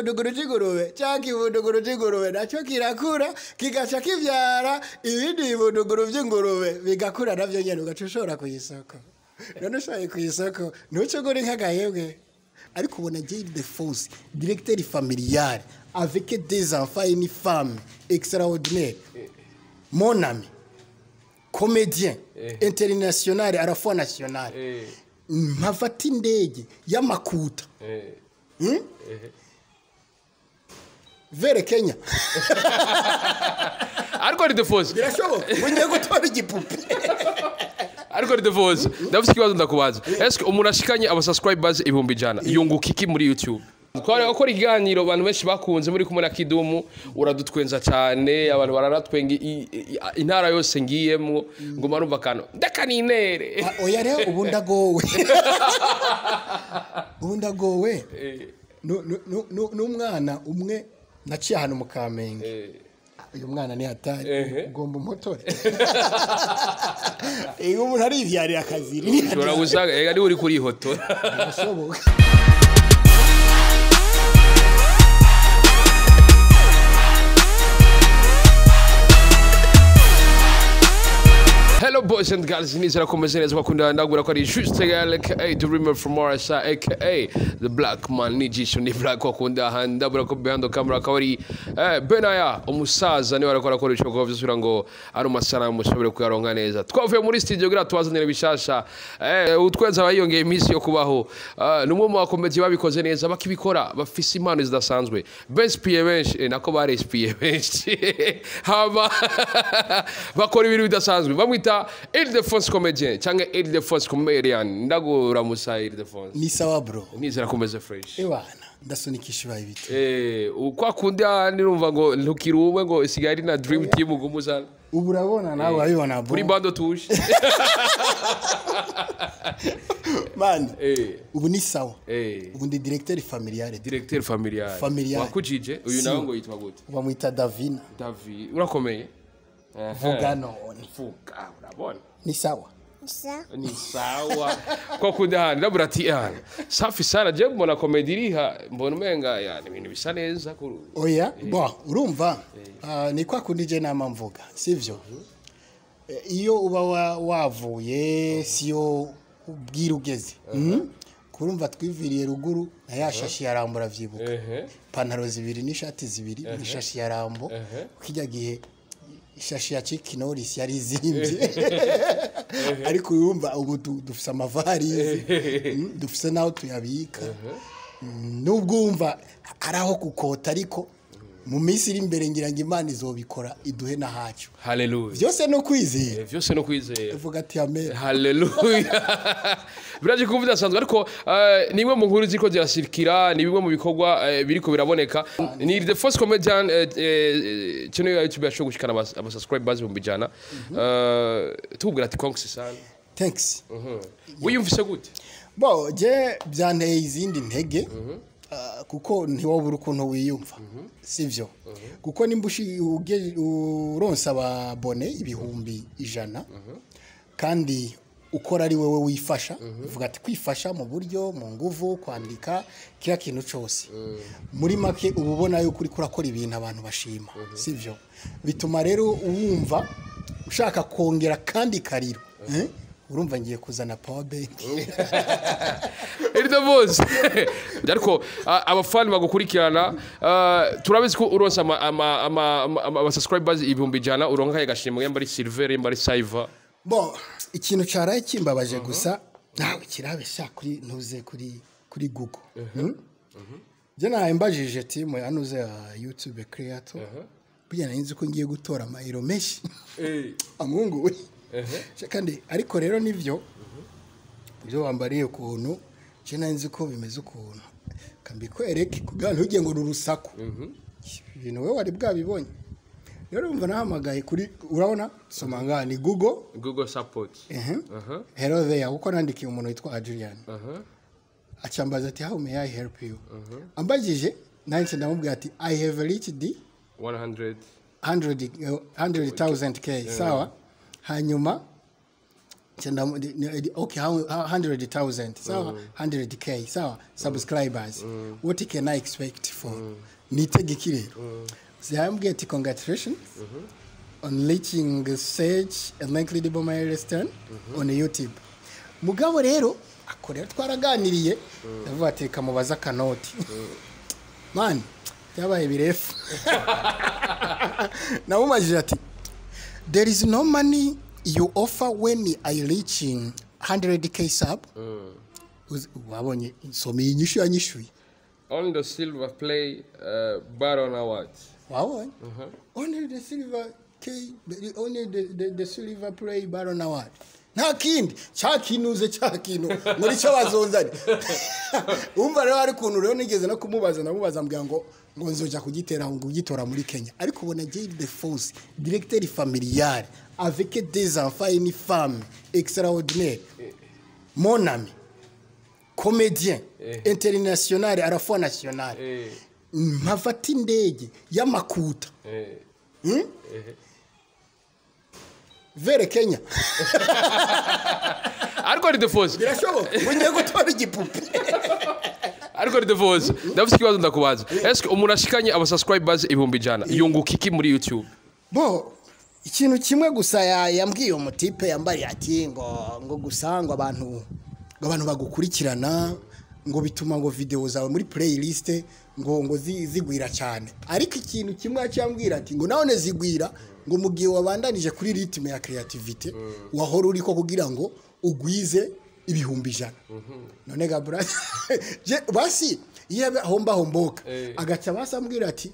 Ikibunduguru c'ingurube, ca kibunduguru c'ingurube nacyo kirakura, kigaca kivyara ibindi bibunduguru vy'ingurube, bigakura navyo nyene, ugaca ushora ku isoko. None ushoye ku isoko, ntuce ugura inka gahebwe. Ariko ubona Jay Defonse, directeur familial avec des enfants et une femme extraordinaire, mon ami, comédien international à la fois national, mpafata indege y'amakuta vers Kenya. Ariko Ildefonse, Birashoboka ngo ngiye gutora igipupe. Ariko Ildefonse, ndafite ikibazo ndakubaza. Est-ce que umuntu ashikanye aba subscribers 100,000 yunguka iki muri YouTube? Twari gukora ikiganiro abantu benshi bakunze muri kumwe na Kidumu, uradutwenza cyane, abantu bararatwenga intara yose ngiyemwo ngo marumva kano ndakaninere. Ah, oya rero, ubu ndagowe, ubu ndagowe. N'umwana umwe naciye ahantu mu Kamenge, uyu mwana ni hatari, ugomba umutore iyo umuntu arivyarira akaziri ni Ushobora gusanga ega ni uri kuri hoto. Birashoboka. Hello boys and girls, nizera ko meze neza, bakunda ndagura ko ari Juste Gael aka The Dreamer from RSI aka The Black Man, nijisho ni black wakunda ndabura ko behind the camera akaba ari Benaya umusaza, niwe arakora akora ibishoboka byose kugira ngo ari umasanamu mushobore kuyaronka neza. Twavuye muri studio kugira tubazanire bishasha. Utwenza abayongeye iminsi yo kubaho. Ni umwe mu bakomedi babikoze neza, bakibikora, bafise impano zidasanzwe. Benspiye benshi, nako barespiye benshi. Haba bakora ibintu bidasanzwe. Bamwita Ildefonse Comedian cyangwa Ildefonse Comedian. Ndaguramusa Ildefonse. Ni sawa bro. Nizera komeze fresh. Ewana, ndasunikisha ibaye ibiti. Kwa kundi nirumva ngo ntukiri umwe, ngo isigaye ari na dream team ugumuzana. Ubu urabona, nawe urabibona bro. Kuri bando tuje. Man, ubu ni sawa. Ubu ndi directeur familial. Directeur familial. Familial. Wakujije uyu Si. nawe ngo yitwa gute? Bamwita Davina. David, urakomeye? Vuga none. Vuga, urabona. Ni sawa. Ni sawa. Kwa kundi hano ndabura ati hano safi sana, je mbona comedy iriha, mbona umenga yani ibintu bisa neza Oya bo, urumva, ni kwa kundi je nama mvuga, sivyo? Iyo uba wavuye siyo ubwira ugeze. Kurumva twiviriye ruguru na ya shashi ya Rambo, uravyibuka? Pantaro zibiri n'ishati zibiri n'ishashi ya Rambo. Kijya gihe ishashi ya Chick Norris yari izimbye, ariko urumva ubu dufise amavarize, dufise n'aho tuyabika. Nubwo wumva ari aho kukota, ariko mu minsi iri imbere ngira ngo Imana izobikora iduhe n'ahacu. Haleluya. Byose no kwizera. Vyose no kwizera. Uvuga ati amen. Haleluya. Biraje kuba bidasanzwe, ariko ni imwe mu nkuru ziriko zirasirikira, ni bimwe mu bikorwa biriko biraboneka. Ni The First Comedian, channel ya YouTube yashoboye gushikana aba subscribers 100,000. Tubwira ati congs sana. Thanks. Wiyumvise gute? Bo je byanteye izindi ntege, kuko ntiwabura ukuntu wiyumva, sivyo? Kuko nimba uronsa ababone 100,000 kandi ukora ari wowe wifasha, uvuga ati kwifasha mu buryo, mu nguvu, kwandika kila kintu cyose, muri make uba ubona yuko uriko urakora ibintu abantu bashima, sivyo? Bituma rero wumva ushaka kongera kandi kariro. Urumva ngiye kuzana power bank. Ildefonse, ariko abafani bagukurikirana, turabizi ko uronsa ama subscribers 100,000 uronka agashimwe, yamba ari silver, yamba ari silver. Bon, ikintu caraye kimbabaje gusa nawe kirabe sha kuri ntuze kuri Google. Je nawe mbajije team ya ntuze ya YouTube creator. Burya nari nzi ko ngiye gutora amayero menshi. Amungu we. Sha kandi ariko rero nivyo ibyo wambariye ukuntu je nari nzi ko bimeze ukuntu. Kambikwereke kugira ntujye ngo ni urusaku. Ibintu wewe wari bwabibonye. Rero urumva nahamagaye kuri, urabona soma ngaha ni Google. Google support. Hello there, kuko nandikiye umuntu witwa Adrian. Acambaza ati "How may I help you?" Ambajije nanjye ndamubwira ati "I have reached the 100 100,000 k." Sawa, hanyuma Nca okay, 100,000, sawa, 100K, sawa, subscribers, what can I expect for, nitege iki rero? Yambwiye ati: "Congratulations on reaching such an incredible milestone on YouTube." Mugabo rero ako rero twaraganiriye, ndavuga ati: "Reka mubaze akanoti." Man, byabaye birefu. Namumajije ati: "There is no money you offer when I reaching 100K sub?" Wabonye nsoma iyi nyishu yanyishuye. On the silver play button award. Wabonye, only the silver k, only the silver play button award, nta kindi cya kinuze cya kintu muri cyo bazonzanye. Umva rero, hari ukuntu rero nigeze no kumubaza, ndamubaza mbwira ngo nzoja kugitera, ngo kugitora muri Kenya, ariko ubona Jay the Force, directeur familial avec des enfants et une femme extraordinaire, mon ami, comédien international à la fois national, mpafata indege y'amakuta vers Kenya. Ariko Ildefonse, Birashoboka ngo ngiye gutora igipupe. Ariko Ildefonse, ndafite ikibazo ndakubaza. Est-ce umuntu ashikanye aba subscribers 100,000 yunguka iki muri YouTube? Bo, ikintu kimwe gusa yambwiye umutipe, yambariye ati ngo gusa ngo abantu bagukurikirana, ngo bituma ngo video zawe muri playlist ngo zigwira cyane. Ariko ikintu kimwe yacyambwira ati ngo none zigwira ngo mu gihe wabandanije kuri rythme ya creativity wahora uriko kugira ngo ugwize 100,000. None gabura je basi iyo homba homboka, agaca basambwira ati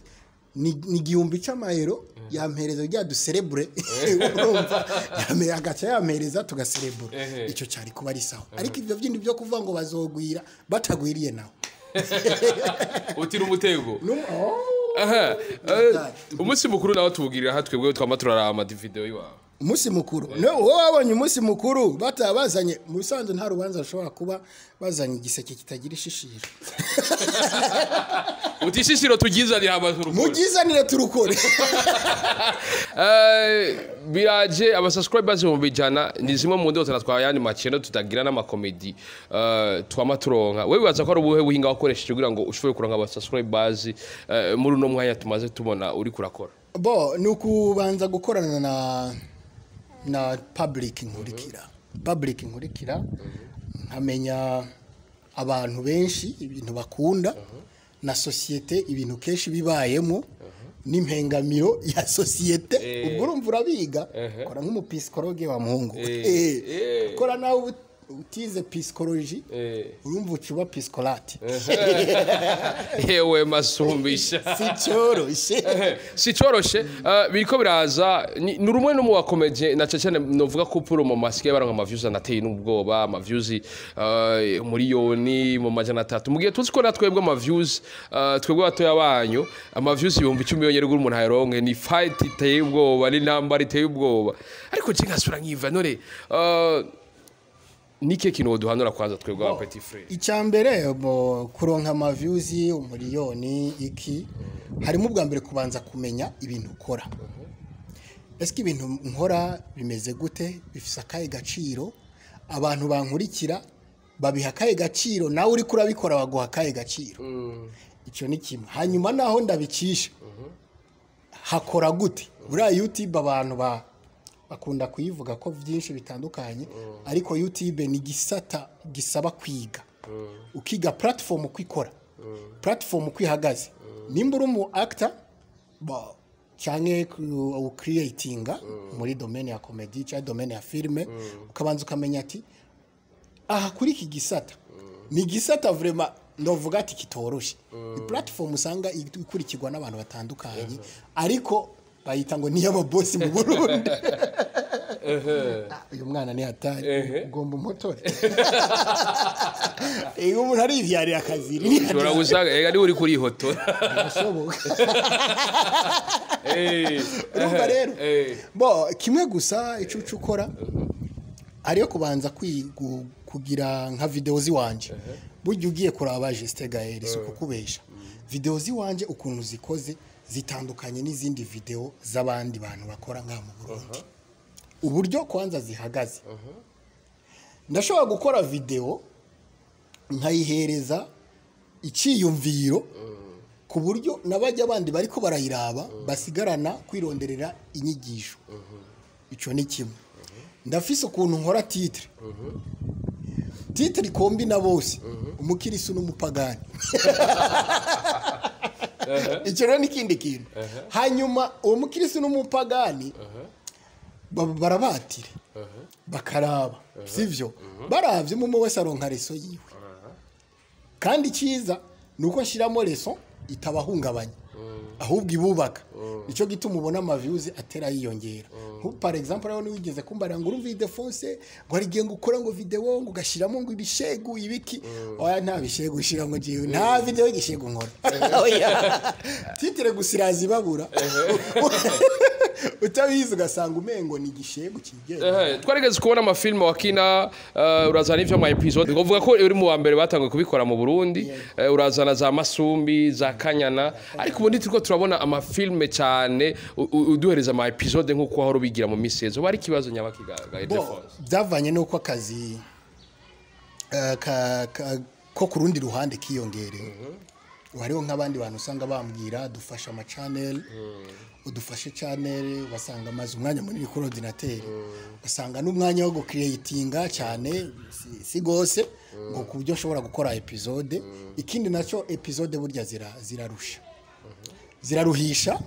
ni 1,000 cy'amayero, yampereza rya duserebure, urumva, agaca yampereza tugaserebura. Icyo cyari kuba ari sawa, ariko ibyo bindi byo kuvuga ngo bazogwira, batagwiriye nawe. Utira umutego. Oh. Aha, umunsi mukuru nawe tuwugirira aha, twebwe twama turaraba ama video iwawe. Umunsi mukuru, no wowe wabonye umunsi mukuru batabazanye mu bisanzwe, nta rubanza rushobora kuba bazanye igiseke kitagira ishishiro. Uti ishishiro tugizanira abantu. Mugizanire turukore. Biraje aba subscribers 100,000 ni zimwe mu ndoto natwa yandi makino tutagira n'amakomedi twama turonka. Wewe wibaza ko ari ubuhe buhinga wakoresheje kugira ngo ushobore kuronka aba subscribers muri uno mwanya tumaze tubona uri kurakora? Bo, ni ukubanza gukorana na public nkurikira, public nkurikira, nkamenya abantu benshi ibintu bakunda na société, ibintu kenshi bibayemo n'impengamiro ya société. Ubwo urumva urabiga, kora nk'umu psychologue wa muhungu. Kora nawe utize psychologie, urumva ucuba psycholate. Yewe masumbisha. Si cyoroshye. Si coroshe. Biriko biraza, ni rumwe no mu bakomeje na cyane novuga ko puro mu masike baronka ama views anateye n'ubwoba, ama views miliyoni mu 300, mu gihe tuzi ko natwebwe ama views, twebwe batoya banyu, ama views 10,000 yonyene gura umuntu ayironke ni fight iteye ubwoba, ni intambara iteye ubwoba. Ariko je ngasura nkiva none nike kintu woduhanura kwanza twebwe aba petit frère? Icya mbere, bo, kuronka ama views 1 miliyoni iki, harimo ubwa mbere kubanza kumenya ibintu ukora. Ese ibintu nkora bimeze gute? Bifise akahe gaciro? Abantu bankurikira babiha akahe gaciro? Nawe uriko urabikora baguha akahe gaciro? Icyo ni kimwe. Hanyuma naho ndabicisha hakora gute? Buriya YouTube abantu bakunda kuyivuga ko byinshi bitandukanye, ariko YouTube ni igisata gisaba kwiga, ukiga platform uko ikora, platform uko ihagaze. Nimba uri umu actor ba cyane ucreatinga muri domaine ya comedy cyangwa domaine ya filme, ukabanza ukamenya ati aha kuri iki gisata ni igisata vraiment ndovuga ati kitoroshe. Ni platform usanga ikurikirwa n'abantu batandukanye, ariko bayita ngo niyo ababosi mu Burundi. Ah, uyu mwana ni hatari, ugomba umutore iyo umuntu arivyarira akaziri ni Ushobora gusanga ega niwe uri kurihotora. Birashoboka. Urumva rero, bo, kimwe gusa ico uca ukora ariyo kubanza kugira nka video ziwanje. Burya ugiye kuraba Justin Gaël, si ukukubesha, video ziwanje ukuntu zikoze zitandukanye n'izindi video z'abandi bantu bakora nka mu Burundi, uburyo kwanza zihagaze. Ndashobora gukora video nkayihereza iciyumviro ku buryo n'abajya bandi bariko barayiraba basigarana kwironderera inyigisho. Ico ni kimwe. Ndafise ukuntu nkora titre, titre ikombina bose, umukirisu n'umupagani. Icyo rero ni ikindi kintu. Hanyuma uwo mukirisu n'umupagani barabatire bakaraba, sivyo? Baravye, umwe wese aronka leçon yiwe. Kandi icyiza ni uko nshyiramo leçon itabahungabanya, ahubwo ibubaka. Nicyo gituma ubona ama views atera yiyongera. Nk'ubu par exemple, rero niwigeze kumbarira ngo urumva Ildefonse, ngo hari igihe ngo ukora ngo video ngo ugashyiramo ngo ibishegu ibiki. Oya, nta bishegu ushyira ngo jewe nta video y'igishegu nkora. Oya, titre gusa irazibabura, utabizi ugasanga umengo ni igishegu kigenga. Twarigeze kubona amafilime wakina, urazana ivyo ama episode, ngovuga ko uri mu wa mbere batanguye kubikora mu Burundi. Urazana za Masumbi, za Kanyana, ariko ubundi turiko turabona amafilme cyane uduhereza ama episode nk'uko wahora ubigira mu misi ezo. Bari ikibazo nyabakiga Bo, Ildefonse? Byavanye n'uko akazi ko ku rundi ruhande kiyongereye. Hariho nk'abandi bantu usanga bambwira dufashe ama channel, udufashe channel, ugasanga amaze umwanya munini kuri ordinateur, ugasanga n'umwanya wo gucreatinga cyane si gose ngo ku buryo nshobora gukora episode. Ikindi nacyo, episode burya zirarusha, ziraruhisha,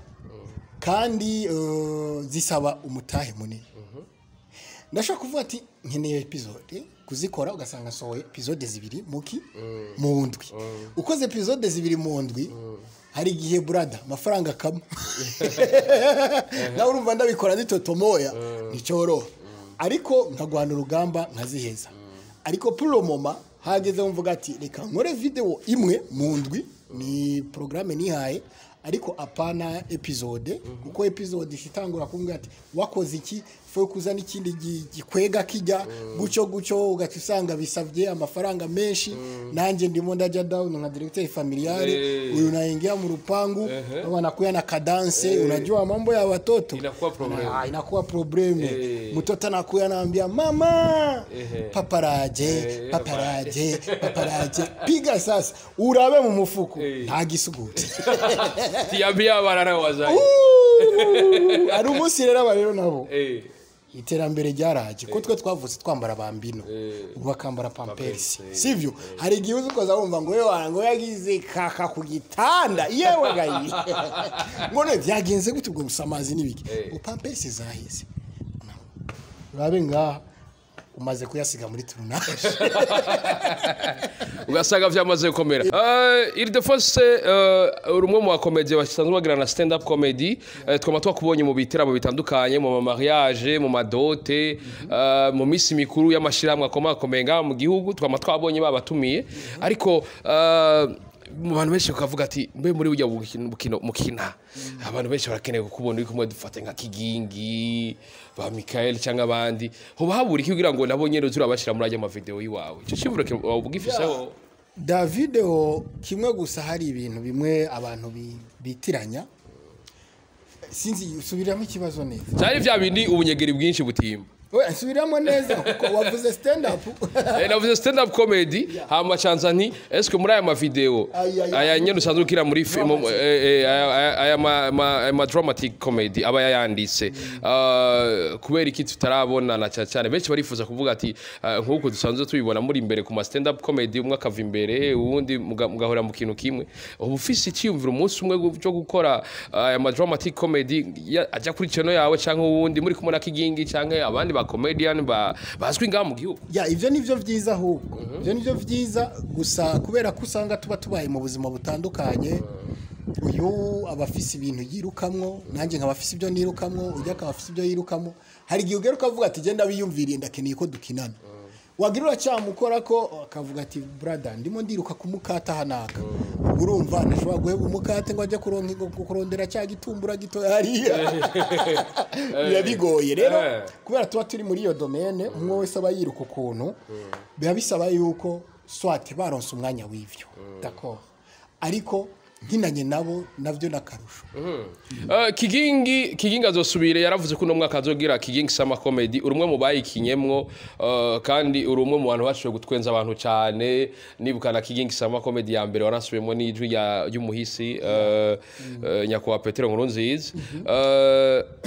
kandi zisaba umutahe munini. Ndashobora kuvuga ati nkeneye episode kuzikora, ugasanga nsohoye episode 2 mu ndwi. Ukoze episode 2 mu ndwi, hari igihe brada amafaranga akama nawe. Urumva ndabikora ndi totomoya, nticyoroha, ariko nkagwana urugamba nkaziheza. Ariko pour le moment hageze mvuga ati reka nkore video imwe mu ndwi, ni programme nihaye, ariko apana episode, kuko episode ishitangura kumbwira ati wakoze iki, faut kuzana ikindi gikwega kijya gucyo gucyo, ugaca usanga bisabye amafaranga menshi. Nanjye ndimo ndajya down nka directeur familial. Uyu naingia mu rupangu, wanakuya na cadence, unajua mambo ya watoto. Inakuwa problème. Ah, inakuwa problème. Mtoto anakuya anaambia mama, paparaje, paparaje, paparaje, piga sasa urabe mu mufuko, nta gisugute. Tiyambia abana nawe wazaye. Ari umunsi rero aba rero nabo iterambere ryaraje, ko twe twavutse twambara bambino, ubu bakambara Pampers, sivyo? Hari igihe uzi ukoza wumva ngo yewe, ngo yagize kaka ku gitanda, yewe gayi, ngo ne byagenze gute, ubwo busamazi n'ibiki, ngo Pampers zaheze. Urabe ngaha umaze kuyasiga muri tournage. Ugasanga vyamaze gukomera. Ildefonse, uri umwe mu bakomediye basanzwe bagira na stand up comedy. Twama twakubonye mu biteramo bitandukanye, mu mariage, mu madote, mu misi mikuru y'amashirahamwe akomakomeye ngaha mu gihugu, twama twabonye babatumiye. Ariko mu bantu benshi bakavuga ati mbe muri burya bukino mukina, abantu benshi barakeneye kukubona uri kumwe, dufate nka Kigingi, ba Michael cyangwa abandi. Hoba habura iki kugira ngo nabo nyene uzurabashira muri ajya amavideo yiwawe? Ico civuro ugifiseho? Da video kimwe gusa, hari ibintu bimwe abantu bitiranya. Sinzi, usubiramo ikibazo neza. Cyari vya bindi ubunyegeri bwinshi butimba. Oya, nsubiramo neza kuko wavuze stand up. Navuze stand up comedy, hama canza nti est-ce muri aya mavideo Ay, ay, aya nyene usanzwe ukira muri aya ma dramatic comedy aba yayanditse, kubera iki tutarabona? Na cyane cyane benshi barifuza kuvuga ati nk'uko dusanzwe tubibona muri imbere ku ma stand up comedy, umwe akava imbere, uwundi mugahora mu kintu kimwe. Ubu ufise icyiyumviro umunsi umwe cyo gukora aya ma dramatic comedy ajya kuri channel yawe, canke uwundi muri kumwe na Kigingi canke abandi ba comedian bazwi ngaha mu gihugu? Ya, ivyo nivyo vyiza, ahubwo ivyo nivyo vyiza gusa, kubera ko usanga tuba tubaye mu buzima butandukanye. Uyu aba afise ibintu yirukamwo, nanjye nkaba afise ibyo nirukamwo, ujya akaba afise ibyo yirukamwo. Hari igihe ugera ukavuga ati genda biyumviriye, ndakeneye ko dukinana, wagira uracyamukora ko akavuga ati brother, ndimo ndiruka kumukata hanaka. Ubwo urumva ntashobora guheba umukate ngo ajye kurondera cya gitumbura gito hariya, biba bigoye rero. Kubera tuba turi muri iyo domaine, umwe wese aba yiruka ukuntu, biba bisaba yuko soit baronse umwanya w'ivyo, d'accord, ariko Nkinanye nabo navyo nakarusho. Kigingi azosubire, yaravuze ko uno mwaka azogira Kigingi Summer Comedy. Uri umwe mu bayikinyemwo, kandi uri umwe mu bantu bashoboye gutwenza abantu cyane. Nibukana Kigingi Summer Comedy ya mbere, warasubiyemo n'ijwi ry'umuhisi nyakubahwa Petero Nkurunziza.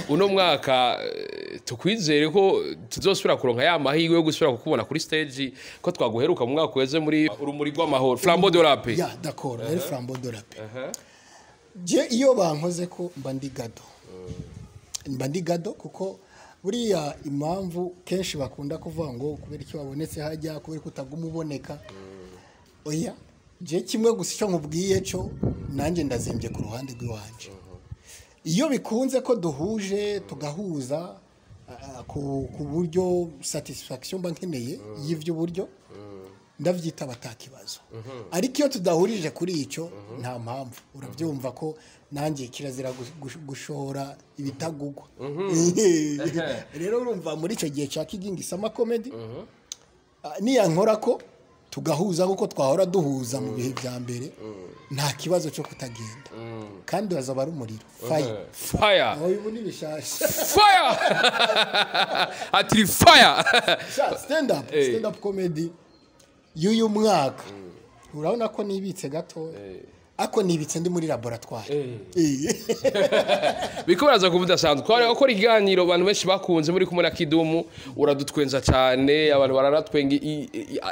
Uno mwaka tukwizere ko tuzosubira kuronka ya mahirwe yo gusubira kukubona kuri stage, ko twaguheruka mu mwaka uheze muri Urumuri rw'Amahoro, Flambeau de la Paix? Ya, d'accord, rero Flambeau de la Paix, je iyo bankoze ko mba ndi gado, mba ndi gado, kuko buriya impamvu kenshi bakunda kuvuga ngo kubera icyo wabonetse hajya, kubera ko utaguma uboneka. Oya, je kimwe gusa icyo nkubwiye cyo, nanjye ndazimbye ku ruhande rw'iwanje. Iyo bikunze ko duhuje, tugahuza ku buryo satisfaction mba nkeneye y'iby'uburyo, ndabyitaba atakibazo. Ariko iyo tudahurije kuri icyo, nta mpamvu. Urabyumva ko nanjye kirazira gushora ibitagugwa. Rero urumva muri icyo gihe cya Kigingi Summer Comedy, niyankora ko tugahuza kuko twahora duhuza mu bihe bya mbere, nta kibazo cyo kutagenda, kandi bazaba ari umuriro, fire. Fire. Aho ubu ni bishasha. Fire, ati fire. Sha, stand up comedy y'uyu mwaka, urabona ko nibitse gato, ako nibitse ndi muri laboratoire. Biko baraza kuba udasanzwe twari gukora ikiganiro, abantu benshi bakunze muri kumwe na Kidumu. Uradutwenza cyane, abantu bararatwenga.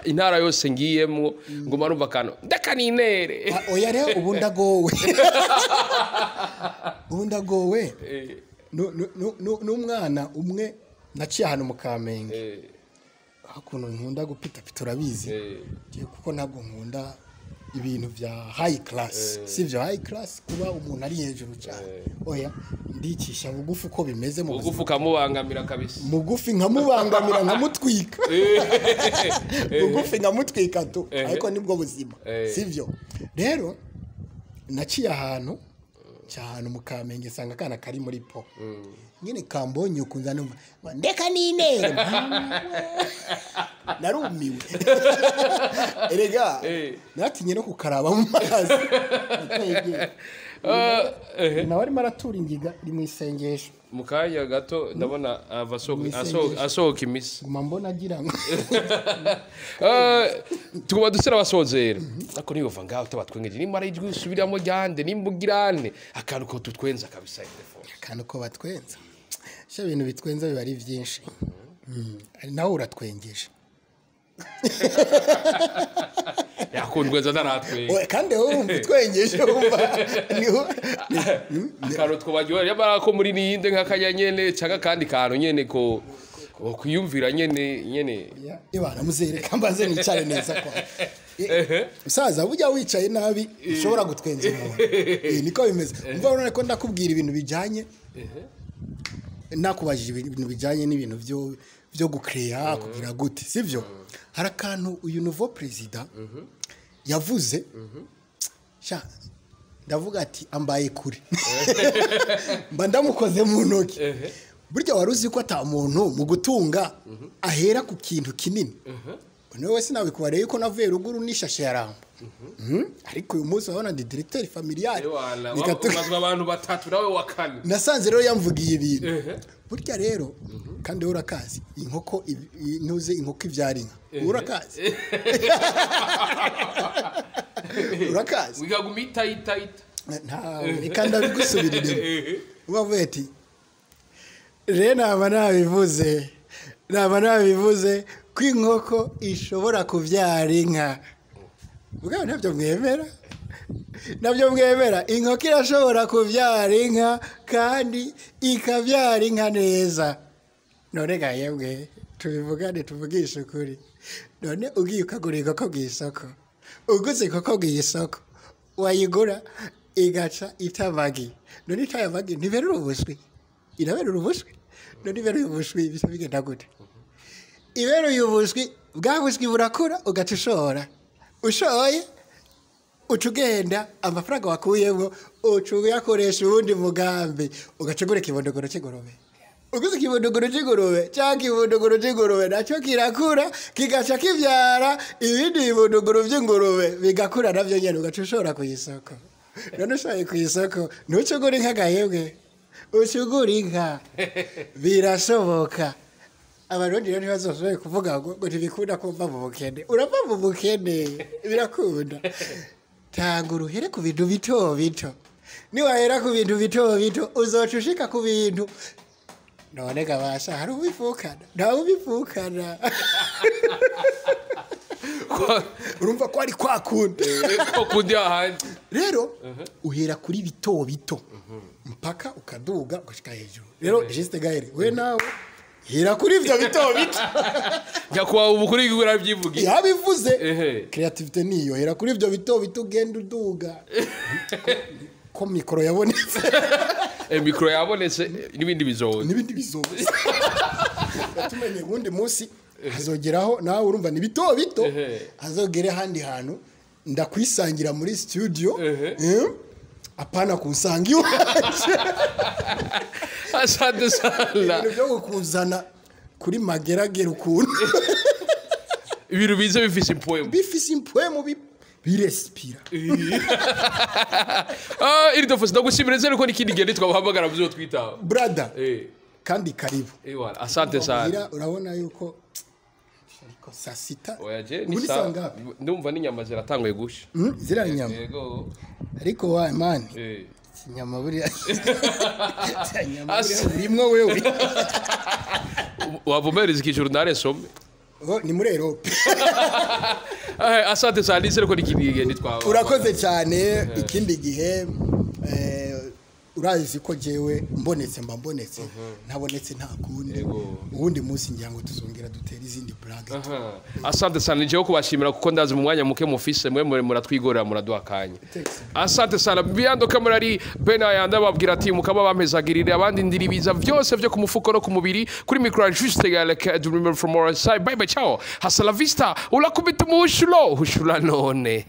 Intara yose ngiyemwo ngo marumva akantu ndakaninere. Ah, oya rero, ubu ndagowe, ubu ndagowe. N'umwana umwe naciye ahantu mu Kamenge, hakuntu nkunda gupitapita, urabizi. Jewe kuko ntabwo nkunda ibintu bya high class, sivyo? High class, kuba umuntu ari hejuru cyane, oya, ndicisha bugufi uko bimeze mu buzima. Bugufi ukamubangamira kabisa. Mugufi nkamubangamira, nkamutwika, bugufi nkamutwika tu, ariko nibwo buzima. Sivyo? Rero naciye ahantu cyane mu Kamenge, nsanga akana kari muri po nyine kambonye ukunza numva ngo ndeka ninere. Narumiwe erega. Natinye no kukaraba mu mazi. Nawe arimo aratura ingiga iri mu isengesho. Mu kanya gato ndabona ava Mu asohoka imisi. Guma mbona agira ngo Tuguma dusera abasozera, ariko niyova ngaho utabatwengeje, nimba ari ijwi usubiramo ryande, nimba ugirane akantu ko tutwenza kabisa, telefone. Akantu ko batwenza sha, ibintu bitwenza biba ari byinshi. Nawe uratwengeje. Yakundwenza ntaratwenga. Oya, kandi wowe wumva utwengeje, wumva niho Akantu twobaryohera, nyamara ko muri niyinde nk'akanya nyene canke akandi kantu nyene ko kwiyumvira nyene nyene. Ibana muzereka mbaze nicare neza kwa musaza. Burya wicaye nabi ushobora gutwenza umuntu. Niko bimeze. Umva, urabona ko ndakubwira ibintu bijanye, nakubajije ibintu bijanye n'ibintu byo gucreya, kugira gute, sivyo? Hari akantu uyu nouveau président yavuze sha, ndavuga ati ambaye kure, mba ndamukoze mu ntoki. Burya wari uzi ko ata muntu mu gutunga ahera ku kintu kinini? Niwe wese nabikubareye yuko navuye ruguru n'ishashe ya rambo. Ariko uyu munsi urabona ndi directeur familial. Ewana, Reka ubazwa abantu batatu nawe wa kane. Nasanze rero yamvugiye ibintu. Burya rero kandi wowe urakazi, inkoko ntuze inkoko ibyara inka, urakazi, urakazi. Wigaguma ita ita ita. Ntawe, reka ndabigusubiriremo. Ubavuye ati rero naba nabivuze ko inkoko ishobora kubyara inka. Ubwo ntabyo mwemera, nabyo mwemera. Inkoko irashobora kubyara inka kandi ikabyara inka neza. None ga yemwe, tubivugane, tuvugishe ukuri. None ugiye ukagura inkoko mu isoko, uguze inkoko mu isoko, wayigura igaca ita amagi. None itaye amagi ntiberura ubuswi? Iraberura ubuswi. None iberuye ubuswi bisa bigenda gute? Iberuye ubuswi, bwa buswi burakura, ugaca ushora. Ushoye, uca ugenda, amafaranga wakuyemo uca uyakoresha uwundi mugambi, ugaca ugura ikibondogoro cy'ingurube. Uguze ikibunduguru cy'ingurube, cya kibunduguru cy'ingurube nacyo kirakura, kigaca kibyara ibindi bibunduguru by'ingurube, bigakura nabyo nyine, ugaca ushora ku isoko. None ushoye ku isoko ntucugure inka gahebwe, ucugure inka, birashoboka. Abarundi rero ntibazoshoboye kuvuga ngo ntibikunda kuva mu bukene. Urava mu bukene, birakunda. Tanga uruhere ku bintu bito bito. Niwahera ku bintu bito bito, uzoca ushika ku bintu. None gabasha, hari ubivukana? Ntawe ubivukana. Urumva ko ari kwa kundi. Ko kundi ahandi. Rero uhera kuri bito bito mpaka ukaduga ugashika hejuru. Rero Juste Gaël, we nawe hera kuri ivyo bito bito. Nyakubahwa umukuru w'igihugu yarabyivugiye. Yabivuze. Creativité niyo, hera kuri ivyo bito bito, ugenda uduga. Ko mikoro yabonetse. Mikoro yabonetse, n'ibindi bizoza. N'ibindi bizoza. Tumenye ubundi munsi hazogeraho nawe, urumva ni bito bito, hazogere ahandi hantu ndakwisangira muri studio. Apana kunsanga iwaje. Asante sana. Ibintu byo kuzana kuri mageragere ukuntu. Ibintu bize bifise impwemu. Bifise impwemu, birespira. Ah, Ildefonse, ndagushimira nzere ko n'ikindi gihe nitwabahamagara muzotwitaba. Brother, kandi karibu. Voilà, asante sana. Muhira urabona yuko ariko saa 6. Oya, je Ubu ni ni saa saa ngapi? Ndumva n'inyama ziratanguye gusha. Ziriya nyama. Yego. Ariko wa mani, inyama buriya, ziriya nyama buriya urimwo wewe. Wavumereza ikijuru ntaresome. Oh, ni muri Europe. Asante sana, nizere ko n'ikindi gihe nitwaba. Urakoze cyane. Ikindi gihe, urazi ko jewe mbonetse mba mbonetse, ntabonetse nta kundi. Uwundi munsi ngira ngo tuzongera dutere izindi blague. Aha. Asante sana, ni jewe kubashimira kuko ndazi mu mwanya muke mufise mwe muri muratwigorera, muraduha akanya. Thanks. Asante sana. Behind camera ari Benayanda, babwira ati mukaba bampezagirire abandi ndiribiza vyose vyo ku mufuko no ku mubiri. Kuri micro Juste Galek, the remember from our side. Bye bye, ciao, hasta la vista. Ulakubita umuhushulo hushula none.